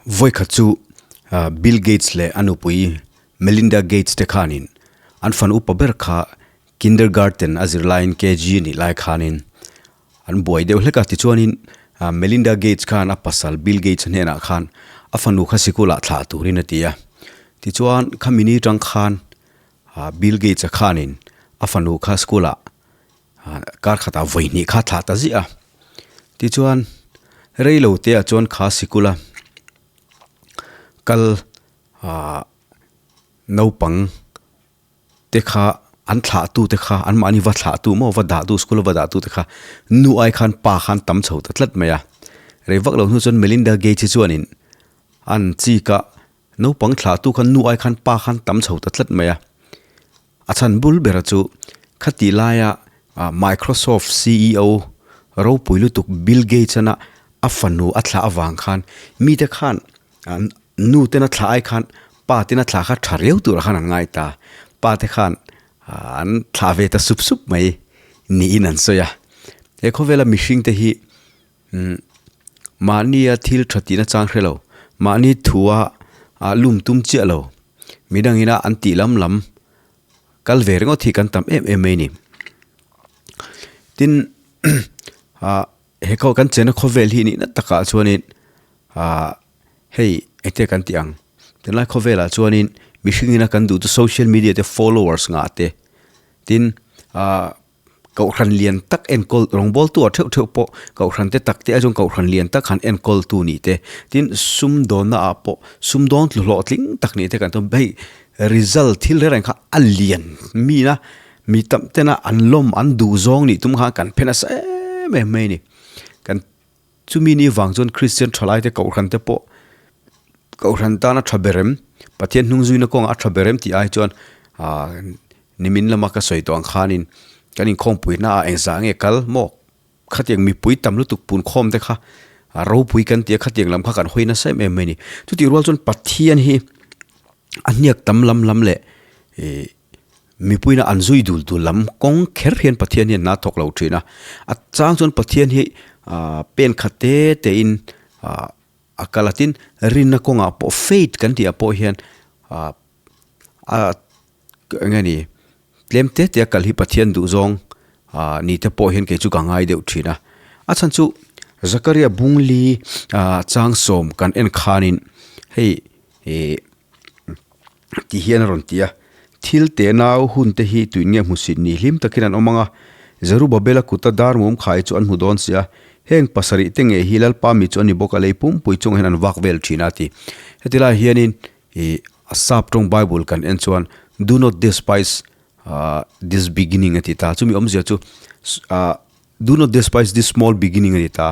Vawikhat chu Bill Gates leh a nupui Melinda Gates te khanin an fan upa ber kha kindergarten a zir laiin KG nih lai khanin an buai deuh hlek a. Tichuanin Melinda Gates khan a pasal Bill Gates hnenah khan a fanu kha sikulah thlah turin a ti a. Tichuan khami ni tang khan Bill Gates-a khanin a fanu kha school-ah kar khatah vawi hnih kha thlah ta ziah a. Tichuan rei lo te ah chuan kha sikul a kal ah naupang te kha an thlah tu te kha an mahni va thlah tu maw va dah tu school a va dah tu te kha nu ai khan pa khan tam chho ta tlat mai a. Rei vak lo hnu chuan Melinda Gates hi chuanin an chik a Naupang thlahtu khan nu ai khan pa khan tam chho ta tlat mai a. A chhan bul bera chu khati laia Microsoft ceo ropui lutuk Bill Gates ana a fanu a thlah avang khan mite khan nu tena thlah ai khan pa tena thlah kha tha riau turah khan an ngai ta. Pa te khan an thlah ve ta sup sup mai niin an sawi a. He khawvela mihring te hi Mahnia thil tha tihna chang hre lo, mahni thua ah lum tum chiah lo, midangina an tih lam lam kal ve ringawt hi kan tam em em mai a ni. Tin ah he khaw kan chena khawvel hi nihna takah chuanin ah hei engte kan tih ang, tunlai khawvelah chuanin mihringina kan duh chu social media te followers ngah te, tin ah. Kohhran lian tak enkawl rawngbawltu ah theuh theuh pawh kohhran te tak te a chuan kohhran lian tak han enkawl tu nih te tin sumdawnna ah pawh sumdawn tlu hlawhtling tak nih te kan tum hei result thil reng reng kha a lian min a mi tam tena an lawm an duh zawng nih tum khan kan phen nasa em em mai a ni kan chumi ni vang chuan Kristian thalai te kohhran te pawh kohhran tana tha ber em Pathian hnung zuina kawngah a tha ber em tih ai chuan ah Nimin lama ka sawi tawh ang khanin kan inkhawmpuina ah engzah nge kal maw? Khatiang mipui tam lutuk punkhawm te kha a ropui kan ti a, khatiang lam kha kan hawi nasa em em mai a ni. Chutih rual chuan Pathian hi a hniak tam lam lam leh ih mipuina an zui dul dul lam kawng kher hian Pathian hian hna thawk lo thin a. A chang chuan Pathian hi ah pen khat te te in ah a kal a, tin rinna kawngah pawh faith kan tih ah pawh hian ah a Eng nge ni, tlem te te a kal hi Pathian duh zawng ah ni te pawh hian kei chu ka ngai deuh thin a. A chhan chu Zakaria Bungli ah changsawm kan en khanin hei ih ti hian a rawn ti a, Thil te nau hun te hi tuin nge hmusit ni hlim takin an awm ang a, Zerubabela kuta dar mum khai chu an hmu dawn si a, heng pasarih te ngei hi Lalpa mi chu a ni bawk a lei pumpui chungah hian an vak vel thin a a ti. Heti lai hianin Ih a sap tawng bible kan en chuan do not despise ah this beginning a ti ta chumi awmzia chu ah do not despise this small beginning a ti ta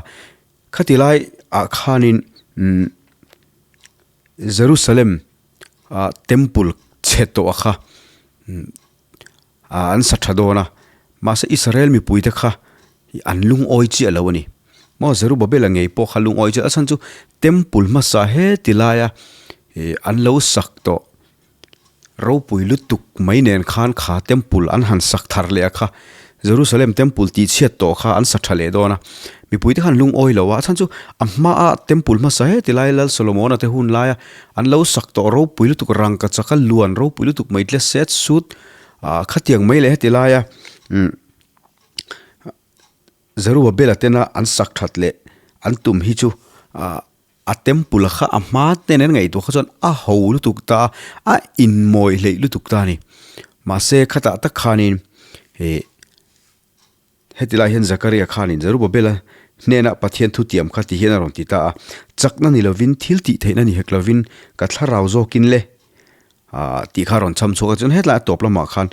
khati lai ah khanin umm Jerusalem ah temple chhe tawh a kha umm ah an sa tha dawn a mahse Israel mipui te kha an lungawi chiah lo a ni maw Zerubbabel-a ngei pawh kha lungawi chiah a chhan chu temple hmasa heti laia ih an lo sak tawh ropui lutuk mai nen khan kha temple an han sak thar leh a kha Jerusalem temple tih chhiat tawh kha an sa tha leh dawn a mipui te khan lungawi lo a a chhan chu a hmaa temple hmasa heti lai Lal Solomon-a te hun laia an lo sak tawh ropui lutuk rangkachak a luan ropui lutuk mai tle set sut ah khatiang mai leh heti laia umm Zerubbabel-a tena an sak that leh an tum hi chu ah a temple kha a hma te nen ngaihtuah kha chuan a ho lutuk ta a, a inmawi hleih lutuk ta a ni. Mahse khatah tak khanin ih heti lai hian Zakaria khanin Zerubbabel-a hnenah Pathian thutiam kha ti hian a rawn ti ta a, Chakna ni lovin thil tih theihna ni hek lovin ka thlarau zawkin le. Ah tih kha a rawn cham chhuak a, chuan hetlai a tawp lamah khan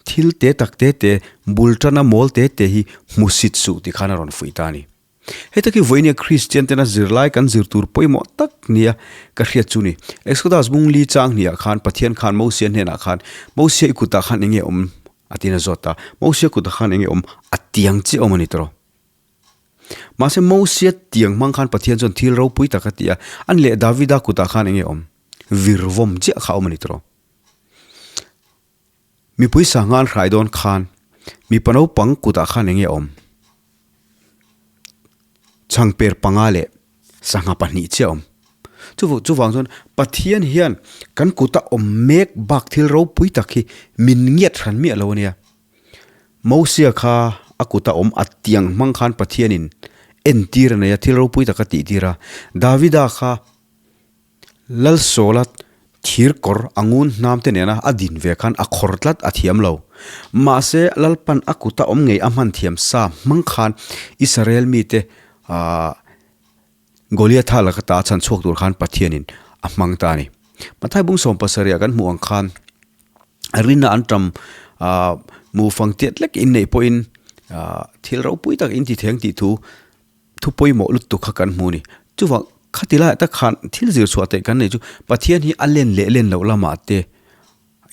thil te tak te te bul tana mawl te te hi hmusit suh tih khan a rawn fuih ta a ni. Hei tak hi vawinia Kristian tena zirlai kan zir tur pawimawh tak nia ka hriat chu ni. Exodus bung li chang hniah khan Pathian khan Mosia hnenah khan Mosia i kutah khan enge awm a tiin a zawt a, Mosia kutah khan enge awm a tiang chiah awm a ni tawh. Mahse Mosia tiang hmang khan Pathian chuan thil ropui tak a ti a, ani leh Davida kutah khan enge awm? Virvawm chiah kha a awm a ni tawh. Mipui sangha an hrai dawn khan Mipa naupang kutah khan eng nge awm? Chhangper panga leh sangha pahnih chiah awm. Chu chuvang chuan Pathian hian kan kuta awm mek bak thil ropui tak hi min ngiat hran miah lo a nia. Mosia kha a kuta awm a tiang hmang khan Pathianin entir a nei a, thil ropui tak a tihtir a. Davida kha Lalsawla thir kawr a ngun hnam te nena a din ve khan a khawr tlat a thiam lo. Mahse, Lalpan a kuta awm ngei a hman thiam sa hmang khan Israel mite aah Goliatha laka ta chhan chhuak tur khan Pathianin a hmang ta a ni. Mathai bung 70 ah kan hmuh ang khan rinna an tam aah mufang tiat lek inneih pawhin aah thil ropui tak in ti theng tih thu Thu pawimawh lutuk kha kan hmu a ni. Chuvang khati laiah tak khan thil zir chhuah theih kan nei chu Pathian hi a len leh len loh lamah te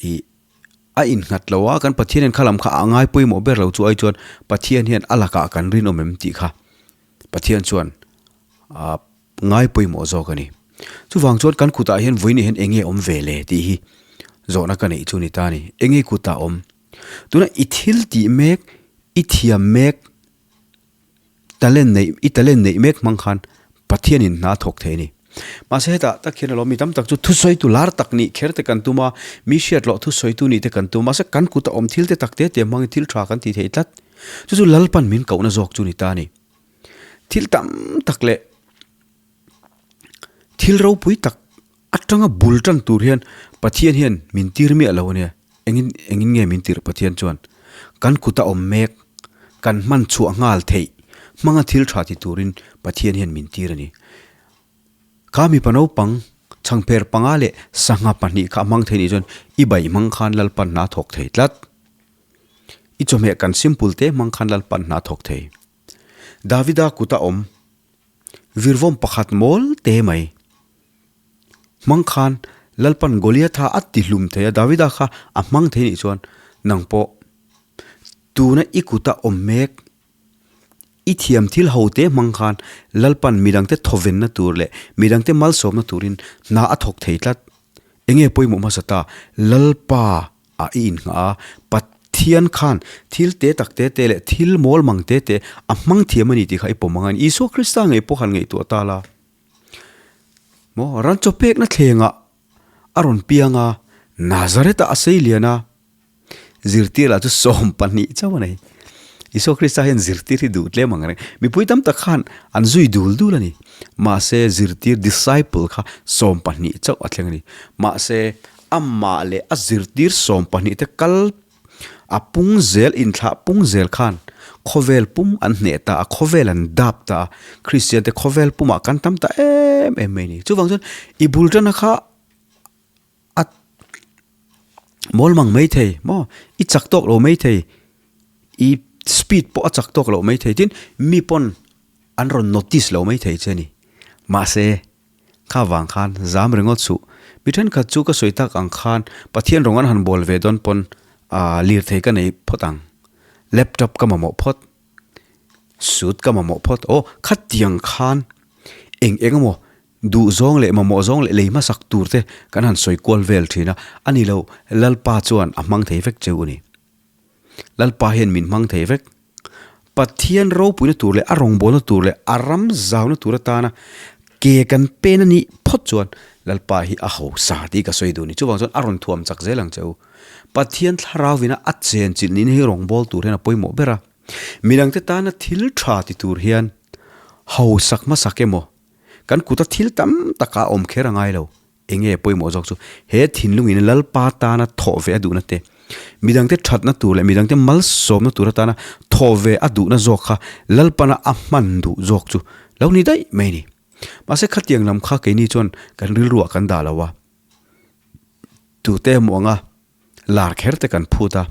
ih a innghat lo a, kan Pathian hian kha lam kha a ngai pawimawh ber lo chu ai chuan Pathian hian a lakah kan rinawm em tih kha Pathian chuan ah ngai pawimawh zawk a ni. Chuvang chuan kan kutah hian vawiin hian eng nge awm ve le tih hi zawhna ka neih chu ni ta a ni. Eng nge kutah awm? Tuna i thil tih mek, i thiam mek, Talent neih, i talent neih mek hmang khan Pathianin hna thawk thei a ni. Mahse hetah tak hian alawm mi tam tak chu thusawitu lar tak nih kher te kan tum a, mi hriat loh thusawitu nih te kan tum a, mahse kan kuta awm thil te tak te te hmangin thil tha kan ti thei tlat. Chu chu Lalpan min kohna zawk chu ni ta a ni. Thil tam tak leh thil ropui tak Atanga bul tan tur hian Pathian hian min tir miah lo a nia. Engin engin nge min tirh Pathian chuan? Kan kuta awm mek, kan hman chhuah nghal theih hmanga thil tha ti turin Pathian hian min tir a ni. Kha mipa naupang chhangpher panga leh sangha pahnih kha a hmang thei nih chuan i baih hmang khan Lalpan hna thawk thei tlat. I chawhmeh kan simple te hmang khan Lalpan hna thawk thei. Davida kuta awm virvawm pakhat mawl te mai. Hmang khan Lalpan Goliatha a ti hlum thei a, Davida kha a hmang thei nih chuan nang pawh tuna i kuta awm mek, i thiam thil ho te hmang khan Lalpan midangte thawvenna tur leh midangte malsawmna turin hna a thawk thei tlat. Enge pawimawh hmasa ta? Lalpa ah i innghah a, Pathian khan thil te tak te te leh thil mawl mang te te a hmang thiam a ni tih kha i pawm ang a ni. Isua Krista ngei pawh han ngaihtuah ta la. Maw ran chaw pekna thlengah a rawn piang a, Nazareth-ah a sei lian a, zirtir lah chu 12 chauh a nei. Isua Krista hian zirtir hi duh tlem ang reng. Mipui tam tak khan an zui dul dul a ni. Mahse zirtir, disciple, kha 12 chauh a thleng a ni. Mahse amah leh a zirtir 12 te kal A pung zel inthlah pung zel khan khawvel pum an hneh ta a, khawvel an dap ta a, Kristian te khawvel pumah kan tam ta em em mai a ni. Chuvang chuan i bul tana kha a mawl mang mai thei maw, i chak tawk lo mai thei, i speed pawh a chak tawk lo mai thei tin mi pawn an rawn notice lo mai thei che a ni. Mahse. Kha vang khan zam ringawt suh. Mi thenkhat chu ka sawi tak ang khan Pathian rawng an han bawl ve dawn pawn aah lirthei ka nei phawt ang. Laptop ka mamawh phawt. Suit ka mamawh phawt. Aw khatiang khan eng eng emaw duh zawng leh mamawh zawng leh lei hmasak tur te kan han sawi kual vel thin a. A ni lo, Lalpa chuan a hmang thei vek cheu a ni. Lalpa hian min hmang thei vek. Pathian ropuina tur leh a rawngbawlna tur leh a ram zauna tur atana ke kan pen a nih phawt chuan Lalpa hi a hausa tih ka sawi duh a ni. Chuvang chuan a rawn thuam chak zel ang che u. Pathian thlarauvina a chen chilh niin hei rawngbâwl tur hian a pawimawh ber a. Midangte tana thil tha ti tur hian hausak hmasak emaw kan kuta thil tam taka awm kher a ngai lo. Enge pawimawh zawk chu he thinlungin Lalpa tana thawh ve a duhna te, midangte thatna tur leh midangte malsawmna tur atana thawh ve a duhna zawk kha Lalpana a hman duh zawk chu lo ni daih mai a ni. Mahse khatiang lam kha keini chuan kan rilruah kan dah lo a, tute emaw anga lar kher te kan phut a,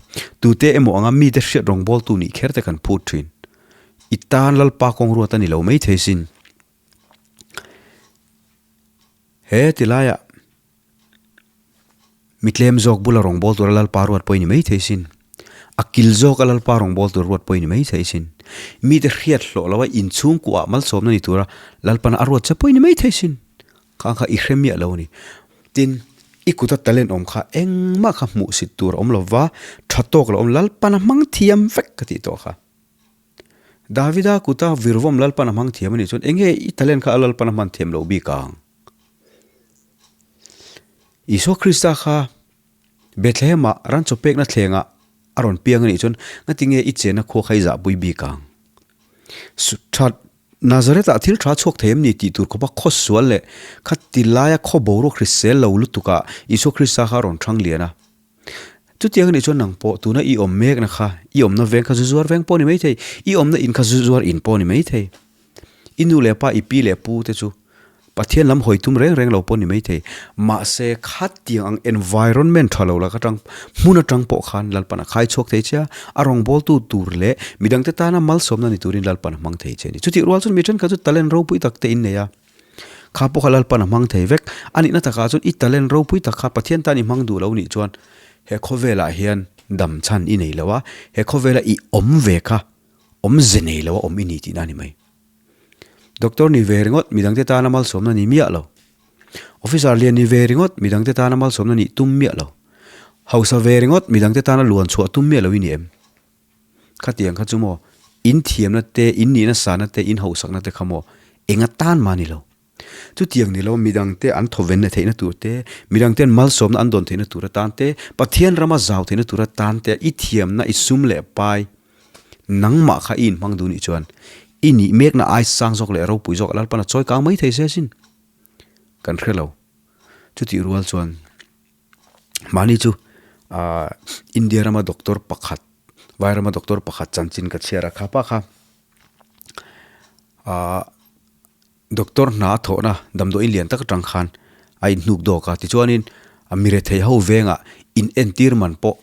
tute emaw anga mite hriat rawngbawltu nih kher te kan phut thin. I tan Lalpa kawng ruat a ni lo maithei sin. He ti laiah mi tlem zawk bula rawngbâwl tura Lalpa ruat pawh i ni maithei sin. A kil zawka Lalpa rawngbâwl tur ruat pawh i ni maithei sin. Mite hriat hlawh loa inchhungkuah malsawmna ni tura Lalpana a ruat che pawh i ni maithei sin. Khang kha i hre miah lo a ni. Tin, I kuta talent awm kha engmah kha hmuhsit tur a awm lo va, tha tawk lo awm Lalpan a hmang thiam vek ka tih tawh kha. Davida kuta virvawm Lalpan a hmang thiam a nih chuan enge i talent kha a Lalpan a hman thiam loh bik ang? Isua Krista kha Bethlehem-ah ran chaw pekna thlengah a rawn piang a nih chuan ngatinge i chenna khua kha i zahpui bik ang? Tha Nazareth-ah thil tha chhuak thei em ni tih tur khawpa khaw sual leh kha ti laia khaw boruak hrisel lo lutukah Isua Krista kha a rawn thang lian a. Chutiang a nih chuan nang pawh tuna i awm mekna kha, i awmna veng kha zu zuar veng pawh a ni maithei, i awmna in kha zu zuar in pawh a ni maithei. I nu leh pa, i pi leh pu te chu Pathian lam hawi tum reng reng lo pawh ni maithei. Mahse, khatiang ang environment tha lo lak atang, hmun atang pawh khan Lalpan a khai chhuak thei che a, a rawngbawltu tur leh midangte tana malsawmna ni turin Lalpan a hmang thei che a ni. Chutih rual chuan mi thenkhat chu talent ropui tak te in nei a, kha pawh kha Lalpan a hmang thei vek. A nihna takah chuan i talent ropui tak kha Pathian tan i hmang duh lo nih chuan he khawvelah hian dam chhan i nei lo a, he khawvela i awm ve kha awmze nei lo a awm i ni tihna a ni mai. Doctor ni ve ringawt midangte tana malsawmna ni miah lo. Officer lian ni ve ringawt midangte tana malsawmna nih tum miah lo. Hausa ve ringawt midangte tana luan chhuah tum miah lo i ni em? Khatiang kha chu maw in thiamna te, in nihna sahna te, in hauhsakna te kha maw eng atan mah ni lo. Chutiang ni lo midangte an thawvenna theihna tur te, midangten malsawmna an dawn theihna tur atan te, Pathian rama zau theihna tur atan te i thiamna, i sum leh pai, Nangmah kha i inhmang duh nih chuan i nih mekna ai sang zawk leh ropui zawk Lalpan a chawi kang mai thei se asin. Kan hre lo. Chutih rual chuan mahni chu ah India rama doctor pakhat, vai rama doctor pakhat chanchin ka chhiar a, kha pa kha ah doctor hna a thawhna damdawiin lian tak atang khan a inhnuk dawk a, tichuanin a mirethei ho vengah inentir man pawh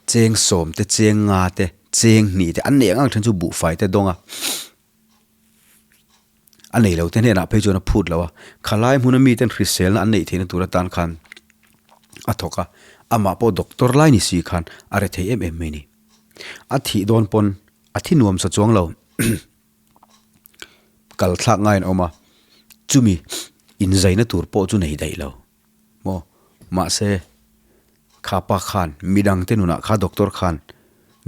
Cheng sawm te, cheng nga te, cheng hnih te, an nei ang ang then chu buhfai te dawng a, a nei lo te hnenah phei chuan a phut lo a, khalai hmuna miten hriselna an neih theihna tur atan khan a thawk a, amah pawh doctor lai ni si khan a re thei em em mai ni. A thih dawn pawn a thi nuam sa chuang lo kal thlak ngaiin a awm a, chumi inzaina tur pawh chu nei daih lo. Maw? Mahse, kha pa khan midangte nunah kha doctor khan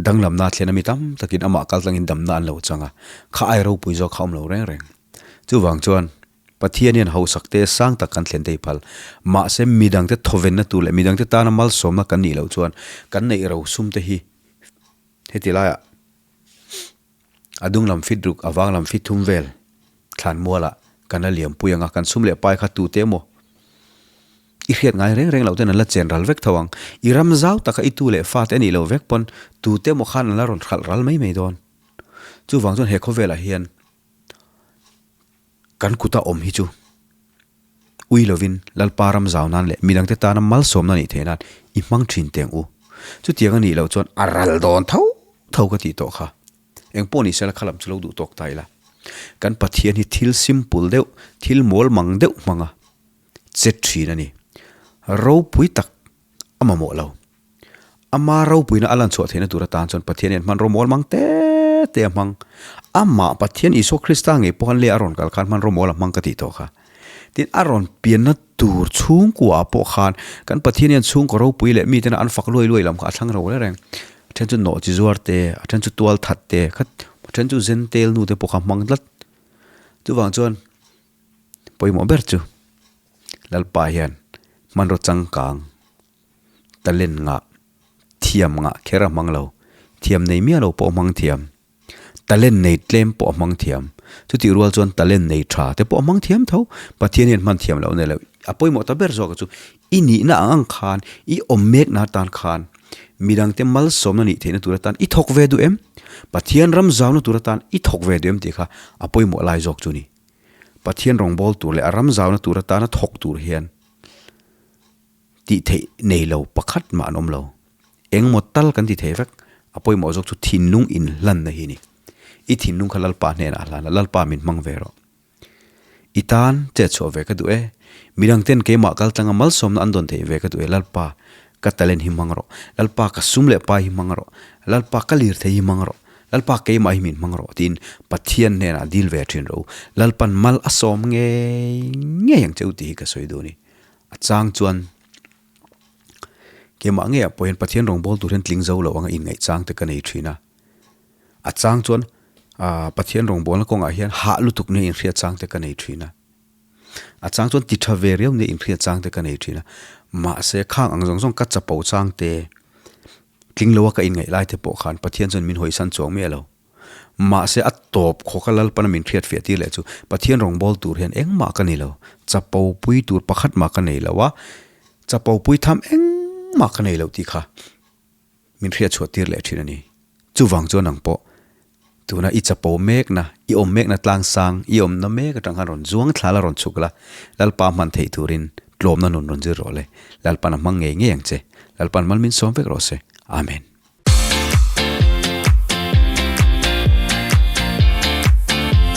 danglamna a thlen a mi tam takin amah kal tlangin damna an lo chang a, kha ai ropui zawk kha awm lo reng reng. Chuvang chuan Pathian hian hausak te sang tak kan thlen thei phal. Mahse, midangte thawvenna tur leh midangte tana malsawmna kan nih loh chuan kan neih rosum te hi heti laiah A dung lam fit ruk, a vang lam fit thum vel thlan mualah kan la liam pui ang a, kan sum leh pai kha tute emaw i hriat ngai reng reng loh ten an la chen ral vek tho ang. I ram zau taka i tu leh fate a nih loh vek pawn tute emaw khan an la rawn hralh ral mai mai dawn. Chuvang chuan he khawvelah hian kan kuta awm hi chu ui lovin Lalpa ram zau nan leh midangte tana malsawmna nih theih nan i hmang thin teng u. Chutiang a nih loh chuan a ral dawn tho tho ka tih tawh kha. Eng pawh ni sela kha lam chu lo duh tawk ta ila. Kan Pathian hi thil simple deuh, thil mawl mang deuh hmanga che thin a ni. Ropui tak a mamawh lo. Ama ropuina a lan chhuah theihna tur atan chuan Pathian hian hmanraw mawl mang te te a hmang. Amah Pathian Isua Krista ngei pawh khan leh a rawn kal khan hmanraw mawl a hmang ka tih tawh kha. Tin, a rawn pianna tur chhungkua ah pawh khan kan Pathian hian chhungkaw ropui leh mitena an fak luai luai lam kha a thlang ro reng reng. A then chu nawh chi zuar te, a then chu tual that te, kha a then chu zen tel nu te pawh kha hmang tlat. Chuvang chuan pawimawh ber chu Lalpa hian hmanraw changkang talent ngah, thiam ngah kher a hmang lo. Thiam nei miah lo pawh a hmang thiam. Talent nei tlem pawh a hmang thiam. Chutih rual chuan talent nei tha te pawh a hmang thiam tho. Pathian hian hman thiam loh nei lo. A pawimawh ta ber zawk chu i nihna ang ang khan, i awm mekna atan khan midangte malsawmna nih theihna tur atan i thawk ve duh em? Pathian ram zauna tur atan i thawk ve duh em tih kha a pawimawh lai zawk chu ni. Pathian rawngbâwl tur leh a ram zauna tur atana thawk tur hian tih theih nei lo pakhat mah an awm lo. Engmaw tal kan ti thei vek, a pawimawh zawk chu thinlung inhlanna hi a ni. I thinlung kha Lalpa hnenah a hlan a, Lalpa min hmang ve rawh. I tan chet chhuah ve ka duh e, midang ten keimah kal tlanga malsawmna an dawn theih ve ka duh e, Lalpa ka talent hi hmang rawh, Lalpa ka sum leh pai hi hmang rawh, Lalpa ka lirthei hi hmang rawh, Lalpa keimah hi min hmang rawh tiin Pathian hnenah dil ve thin rawh u. Lalpan mal a sawm ngei ngei ang che u tih hi ka sawi duh a ni. A chang chuan. Keimah ngeiah pawh hian Pathian rawngbâwl tûr hian tling zo lo anga inngaih châng te ka nei ṭhîn a. A châng chuan Pathian rawngbâwlna kawngah hian hah lutuk nia inhriat châng te ka nei ṭhîn a. A châng chuan ti ṭha ve riau nia inhriat châng te ka nei ṭhîn a. Mahse, khâng ang zawng zawng ka chapo châng te, tling loa ka inngaih lai te pawh khân Pathian chuan min hawisan chuang miah lo. Mahse, a tawp khawk a Lalpana min hriat fiah tir leh chu Pathian rawngbâwl tûr hian engmah ka ni lo, chapo pui tûr pakhat mah ka nei lo a, chapo pui tham engmah ka nei lo tih kha min hriat chhuah tir leh ṭhin a ni. Chuvang chuan nang pawh tuna i chapo mekna, i awm mekna tlang sang, i awmna mek aṭang khan rawn zuang thla la, rawn chhuk la, Lalpa hman theih turin tlawmna nun rawn zir rawh le. Lalpan a hmang ngei ngei ang che. Lalpan mal min sawm vek rawh se. Amen.